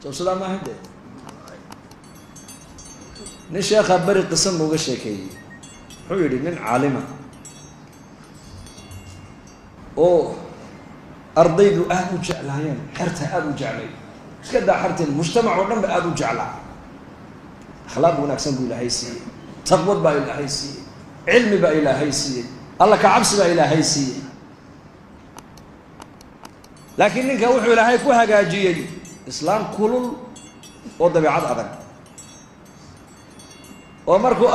Soo sidaa ma ahayn dee? Nin sheekhaa beri qisa nooga sheekeeyey. Wuxuu yidhi nin caalima oo ardaydu aada u jeclaayeen, xerta aada u jeclay, iska daa xerteen, mujtamac oo dhan ba aada u jeclaa. Akhlaaq wanaagsan buu ilaahay siiyey, taqwad baa ilaahay siiyey, cilmi baa ilaahay siiyey, alla ka cabsi baa ilaahay siiyey. Laakiin ninka wuxuu ilaahay ku hagaajiyey islaam kulul oo dabeecad adag, oo markuu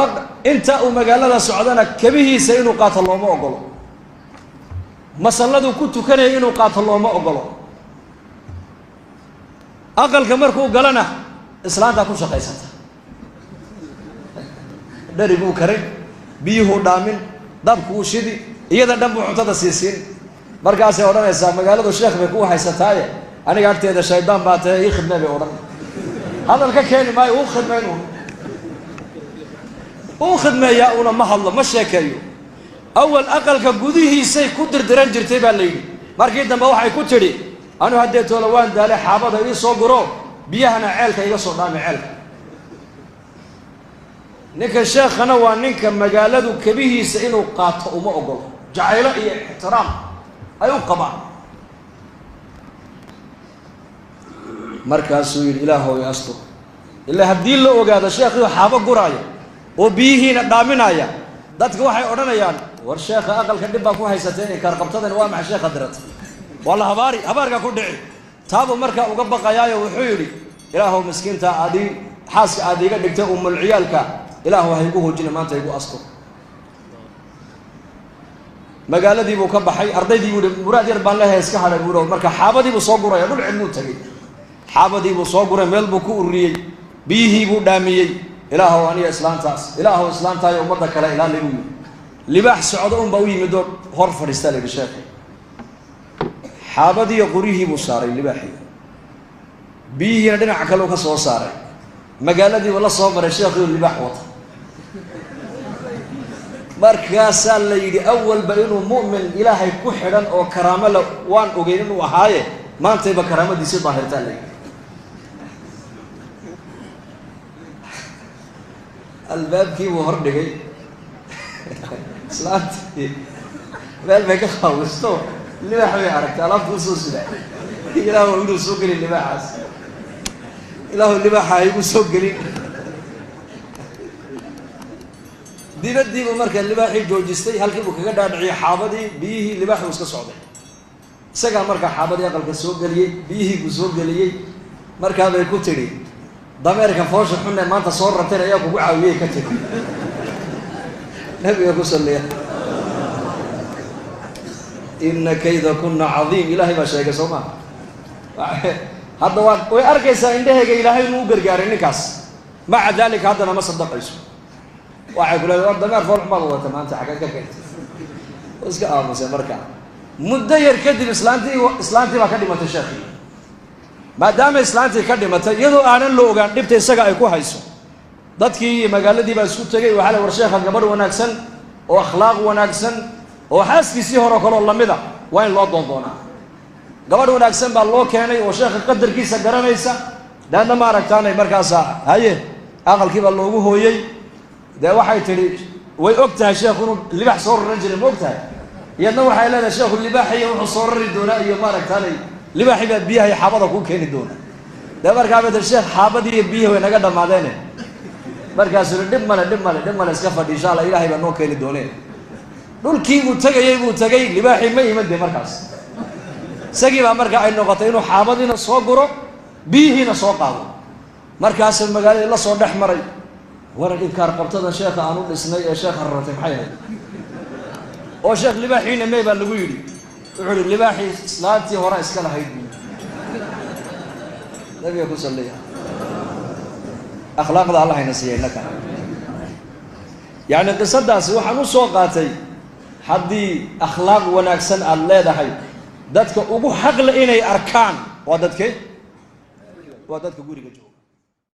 inta uu magaalada socdana kabihiisa inuu qaato looma ogolo, masalladuu ku tukanaya inuu qaato looma ogolo, aqalka markuu galana islaantaa ku shaqaysata, dhariguu karin, biyuhuu dhaamin, dabkuu shidi, iyada dhan buu cuntada siisiin. Markaasay odhanaysaa magaaladu sheekh bay ku haysataaye, aniga agteeda shaydaan baa tahe, ii khidmee bay odhan. Hadal ka keeni maayo, uu khidmayn uun, uu khidmeeyaa una, ma hadlo, ma sheekeeyo. Awal aqalka gudihiisay ku dirdiran jirtay baa la yidhi. Markii dambe waxay ku tidhi, anu haddee toola waan daalay, xaabada ii soo guro, biyahana ceelka iga soo dhaami ceelka. Ninka sheekhana waa ninka magaaladu kabihiisa inuu qaato uma ogolo, jacaylo iyo ixtiraam ay u qabaan. Markaasuu yidhi, ilaahow i astur, ilaa haddii la ogaado sheekhiio xaabo guraaya oo biyihiina dhaaminaya, dadka waxay odhanayaan war sheekha aqalka dhib baa ku haysateen, inkaar qabtadan waa maxay sheekha diratay, waa la habaari, habaarkaa ku dhici. Taabuu markaa uga baqayaayo wuxuu yidhi, ilaahow miskiinta aadii xaaska aad iiga dhigtay umulciyaalka, ilaahow ha igu hoojina maanta, igu astur. Magaaladii buu ka baxay, ardaydii buu yihi muraad yar baan leehay, iska hadhay buu. Marka xaabadii buu soo guraya, dhul cidluu tegey, xaabadii buu soo guray, meel buu ku ururiyey, biyihii buu dhaamiyey. Ilaahow aniga islaantaas, ilaahow islaantaayo ummadda kale ilaali buu yidhi. Libaax socdo un baa u yimid oo hor fadhiistaa la yidhi sheekhi. Xaabadiiyo qoryihii buu saaray libaaxii, biyihiina dhinaca kale u ka soo saaray. Magaaladiibuu la soo maray sheekhiioo libaax wata. Markaasaa la yidhi awalba inuu mu'min ilaahay ku xidhan oo karaamo le waan ogeyn inuu ahaaye, maantayba karaamadiisi daahirtaa la yidhi. Albaabkii buu hor dhigay, islaantii meel bay ka qaawisto, libaax bay aragtay alaabta usoo sida. Ilaahu inuu soo gelin libaaxaas, ilaahu libaaxa ha igu soo gelin. Dibadiibuu marka libaaxii joojistay, halkii buu kaga dhaadhiciyey xaabadii, biyihii, libaaxuu iska socday. Isagaa markaa xaabadii aqalka soo geliyey, biyihii buu soo geliyey. Markaa bay ku tidhi, dameerka foosha xunne maanta soo rarteen ayaa kugu caawiyey, ka tidhi. Nabiga ku salliya. Ina kayda kuna cadiim, ilaahay baa sheegay, soo maa? Hadda waa way arkaysaa indhahayga ilaahay inuu u gargaaray ninkaas, maca dalika haddana ma sadaqayso. Waxay ku leedahay, war dameer fool xumaad wadata maanta, xaggeed ka keentay? Oo iska aamusay. Marka muddo yar kadib islaantii baa ka dhimatay sheekii. Maadaama islaantii ka dhimatay, iyadoo aanan la ogaan dhibta isaga ay ku hayso, dadkii iyo magaaladii baa isku tegey. Waxaa la war sheekha gabadh wanaagsan oo akhlaaq wanaagsan oo xaaskiisii hore kaloo lamida waa in loo doondoonaa. Gabadh wanaagsan baa loo keenay oo sheekha qadarkiisa garanaysa. Daadna ma aragtaanay markaasa haye aqalkii baa loogu hooyey. Dee waxay tidhi, way og tahay sheekhu inuu libaax soo raran jiray, ma og tahay? Iyadna waxay leedahay, sheekhu libaaxiyo wuxuu soo rari doonaa iyo maaragtaanay libaaxii baa biyaha iyo xaabada kuu keeni doona. Dee markaa bay tii, sheekh xaabadii iyo biyihii way naga dhammaadeene. Markaasuu yihi, dhib male, dhib male, dhib male, iska fadhi, insha Allah ilaahay baa noo keeni doonee. Dhulkii buu tegayey buu tegay, libaaxii ma iman. Dee markaas isagii baa markaa ay noqotay inuu xaabadiina soo guro, biyihiina soo qaado. Markaasuu magaaladii la soo dhex maray. Waran inkaar qabtada sheekha aan u dhisnay ee sheekha raratay maxay ahayd? Oo sheekh libaaxiina mey baa lagu yidhi. Wuxuu yihi, libaaxii islaantii hore iska lahayd buu. Nabiga ku salliya. Akhlaaqda allah hayna siiya innaka. Yacni qisadaasi waxaan u soo qaatay, haddii akhlaaq wanaagsan aada leedahay, dadka ugu xaqle inay arkaan waa dadke, waa dadka guriga jooga.